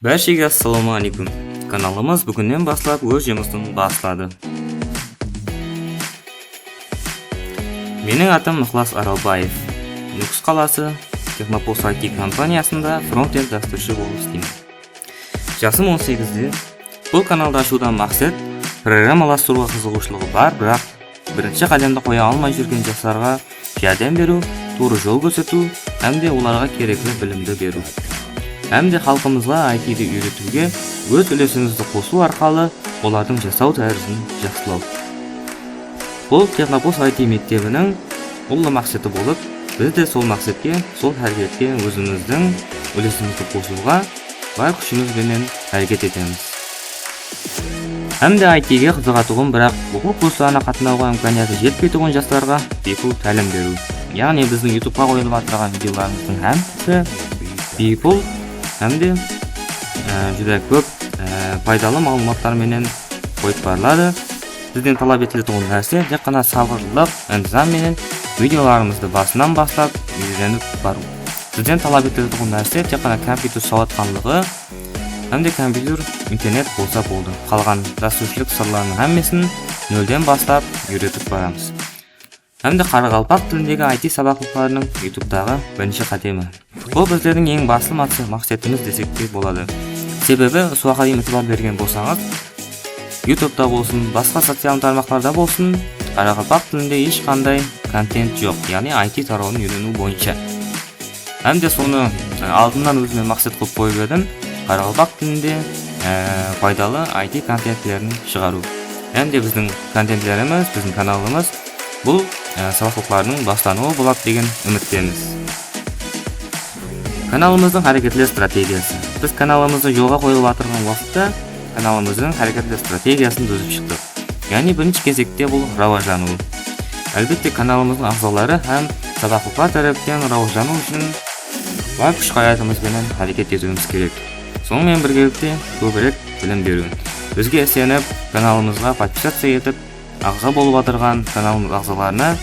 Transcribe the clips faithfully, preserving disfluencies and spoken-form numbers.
Bárshege assalamu aleykum. Kanalımız búginnen baslap óz jumısın basladı. Meniń atım Iqlas Aralbaev. Nókis qalası, Texnopost I T kompaniyasında frontend dástúrshi bolıp isleymen. Jasım on segizde. Bul kanaldı ashıwdan maqset programmalastırıwǵa qızıǵıwshılıǵı bar, biraq birinshi qádemdi qoya almay júrgen jaslarǵa járdem beriw, tuwrı jol kórsetiw hám de olarǵa kerekli bilimdi beriw. Hám de xalqımızǵa I T di úyretiwge óz úlesińizdi qosıw arqalı olardıń jasaw tárizin jaqsılaw. Bul Texnopost I T mektebiniń ullı maqseti bolıp, biz de sol maqsetke, sol háreketke ózimizdiń úlesimizdi qosıwǵa bar kúshimiz benen háreket etemiz. Hám de I T ge qızıǵatuǵın, biraq oqıw kurslarına qatnawǵa imkaniyatı jetpeytuǵın jaslarǵa biypul tálim beriw. Yaǵnıy, biziń YouTubeqa qoyılıp atırǵan videolarımızdıń hámmesi biypul hám de, e, júdá kóp, e, paydalı maǵlıwmatlar menen qoyıp barıladı. Sizden talap etiletuǵın nárse tek ǵana sabırlılıq, intizam menen videolarımızdı basınan baslap úyrenip barıw. Sizden talap etiletuǵın nárse tek ǵana kompyuter sawatxanlıǵı hám de kompyuter, internet bolsa boldı. Qalǵan dástúrshilik sırlarınıń hámmesin nolden baslap úyretip baramız. Hám de qaraqalpaq tilindegi I T sabaqlıqlarınıń YouTubetaǵı birinshi qádemi. Bul bizlerdiń eń baslı maqse-, maqsetimiz desek te boladı. Sebebi, usıǵan itibar bergen bolsańız, YouTubeta bolsın, basqa social tarmaqlarda bolsın, qaraqalpaq tilinde hesh qanday kontent joq, yaǵnıy I T tarawın úyreniw boyınsha. Hám de sonı, e, aldınnan ózime maqset qılıp qoyıp edim, qaraqalpaq tilinde, e, paydalı I T kontentlerin shıǵarıw. Hám de biziń kontentlerimiz, biziń kanalımız bul, e, sabaqlıqlardıń baslanıwı boladı degen úmittemiz. Kanalımızdıń háreketler strategiyası. Biz kanalımızdı jolǵa qoyılıp atırǵan waqıtta kanalımızdıń háreketler strategiyasın dúzip shıqtıq. Yaǵnıy, birinshi gezekte bul rawajlanıw. Álbette, kanalımızdıń aǵzaları hám sabaqlıqlar tárepten rawajlanıw ushın bar kúsh-ǵayratımız benen háreket etiwimiz kerek. Sonıń menen birgelikte, kóbirek bilim beriw. Bizge isenip, kanalımızǵa podpisaciya etip, aǵza bolıp atırǵan kanalımız aǵzalarına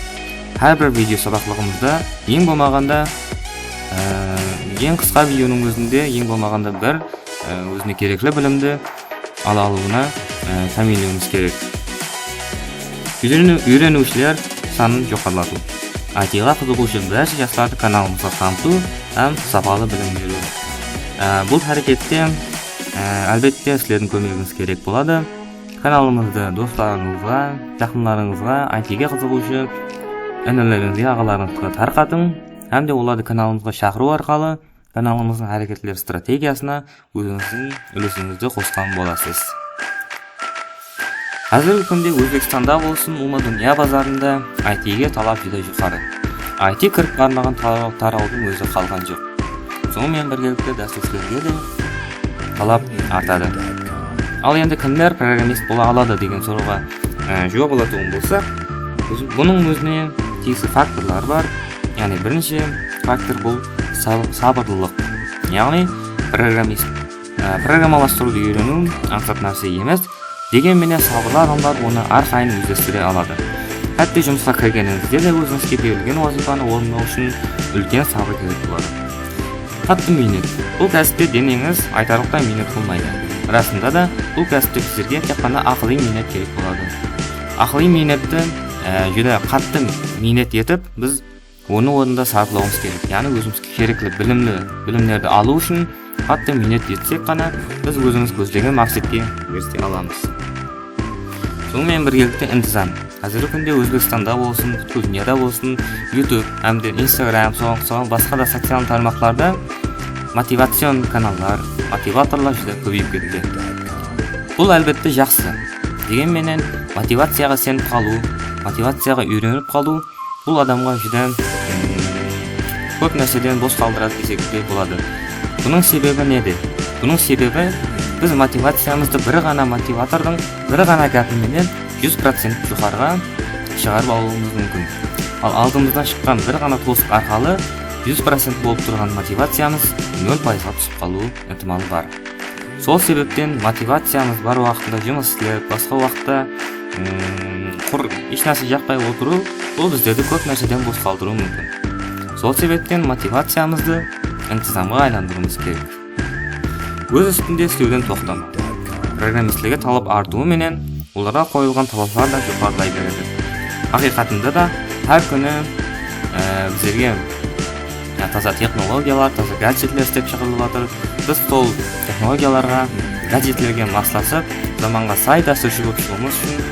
hár bir video sabaqlıǵımızda eń bolmaǵanda, e, eń qısqa videonıń ózinde eń bolmaǵanda bir, e, ózine kerekli bilimdi ala alıwına, e, támiyinlewimiz kerek. Úyreni-, úyreniwshiler sanın joqarılatıw. I T ǵa qızıǵıwshı bárshi jaslardı kanalımızǵa qamtıw hám sapalı bilim beriw. E, bul hárekette, e, álbette, sizlerdiń kómegińiz kerek boladı. Kanalımızdı doslarıńızǵa, jaqınlarıńızǵa, I T ge qızıǵıwshı inilerińizge, aǵalarıńızǵa tarqatıń hám de olardı kanalımızǵa shaqırıw arqalı kanalımızdıń háreketler strategiyasına ózińizdiń úlesińizdi qosqan bolasız. Házirgi kúnde Ózbekstanda bolsın, ulıwma dúnya bazarında I T ge talap júdá joqarı. I T kirip barmaǵan tara-, tarawdıń ózi qalǵan joq. Sonıń menen birgelikte dástúrshilerge de talap artadı. Al endi kimler programmist bola aladı degen sorawǵa, e, juwap alatuǵın bolsaq, biz, bunıń ózine tiyisli faktorlar bar. Yaǵnıy birinshi faktor bul sab-, sabırlılıq. Yaǵnıy programmist, e, programmalastırıwdı úyreniw ańsat nárse emes. Degen menen sabırlı adamlar onı hár qayın ózlestire aladı. Hátte jumısqa kirgenińizde de ózińizge berilgen wazıypanı orınlaw ushın úlken sabır kerek boladı. Qattı miynet. Bul kásipte deneńiz aytarlıqtay miynet qılmaydı. Rasında da, bul kásipte bizlerge tek ǵana aqılıy miynet kerek boladı. Aqılıy miynetti, e, júdá qattı miynet etip, biz onı ornında sarplawımız kerek. Yaǵnıy ózimizge kerekli bilimli, bilimlerdi alıw ushın qattı miynet etsek ǵana, biz ózimiz kózlegen maqsetke eriste alamız. Sonıń menen birgelikte intizam. Házirgi kúnde Ózbekstanda bolsın, pútkil dúnyada bolsın, YouTube hám de Instagram, soǵan, soǵan basqa da social tarmaqlarda motivacion kanallar, motivatorlar júdá kóbeyip ketti. Bul, álbette, jaqsı. Degen menen, motivaciyaǵa isenip qalıw, motivaciyaǵa úyrenip qalıw bul adamǵa júdá, mm, kóp nárseden bos qaldıradı desek te boladı. Bunıń sebebi nede? Bunıń sebebi, biz motivaciyamızdı bir ǵana motivatordıń bir ǵana gápi menen júz procent joqarıǵa shıǵarıp alıwımız múmkin. Al aldımızdan shıqqan bir ǵana tosıq arqalı júz procent bolıp turǵan motivaciyamız nol payızǵa túsip qalıw itimalı bar. Sol sebepten motivaciyamız bar waqıtta jumıs islep, basqa waqıtta, mm, qur hesh nárse jaqpay otırıw, bul bizlerdi kóp nárseden bos qaldırıwı múmkin. Sol sebepten motivaciyamızdı intizamǵa aylandırıwımız kerek. Óz ústinde islewden toqtama. Programmistlerge talap artıwı menen olarǵa qoyılǵan talaplar da joqarılay beredi. Haqıyqatında da hár kúni, e, bizlerge, ya, taza texnologiyalar, taza gadjetler islep shıǵarılıp atır. Biz sol texnologiyalarǵa, gadjetlerge maslasıp, zamanǵa say dástúrshi bolıp shıǵıwımız ushın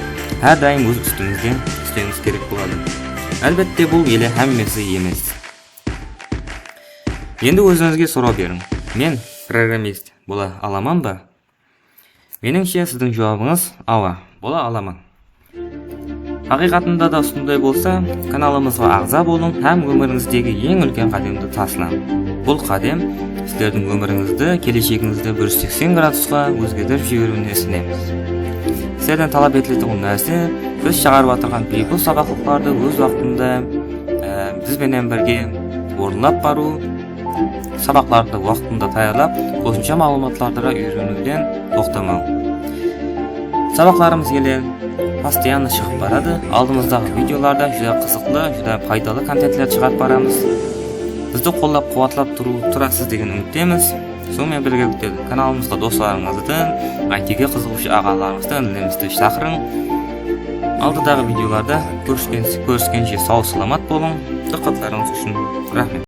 hár dayım óz ústimizde islewimiz kerek boladı. Álbette, bul ele hámmesi emes. Endi ózińizge soraw beriń. Men programmist bola alaman ba? Menińshe, siziń juwabıńız awa, bola alaman. Haqıyqatında da usınday bolsa, kanalımızǵa aǵza bolıń hám ómirińizdegi eń úlken qádemdi taslań. Bul qádem sizlerdiń ómirińizdi, kelejegińizdi bir júz seksen gradusqa ózgertirip jiberiwine isenemiz. Sizlerden talap etiletuǵın nárse, biz shıǵarıp atırǵan biypul sabaqlıqlardı óz waqtında, e, biz benen birge orınlap barıw, sabaqlardı waqtında tayarlap, qosımsha maǵlıwmatlardı da úyreniwden toqtamań. Sabaqlarımız ele постоянно shıǵıp baradı. Aldımızdaǵı videolarda júdá qızıqlı, júdá paydalı kontentler shıǵarıp baramız. Bizdi qollap-quwatlap turıw, turasız degen úmittemiz. Sonıń menen birgelikte kanalımızǵa doslarıńızdı, I T ge qızıǵıwshı aǵalarıńızdı, inilerimizdi shaqırıń. Aldıdaǵı videolarda kóriskens-, kóriskenshe saw-salamat bolıń. Dıqqatlarıńız ushın raxmet.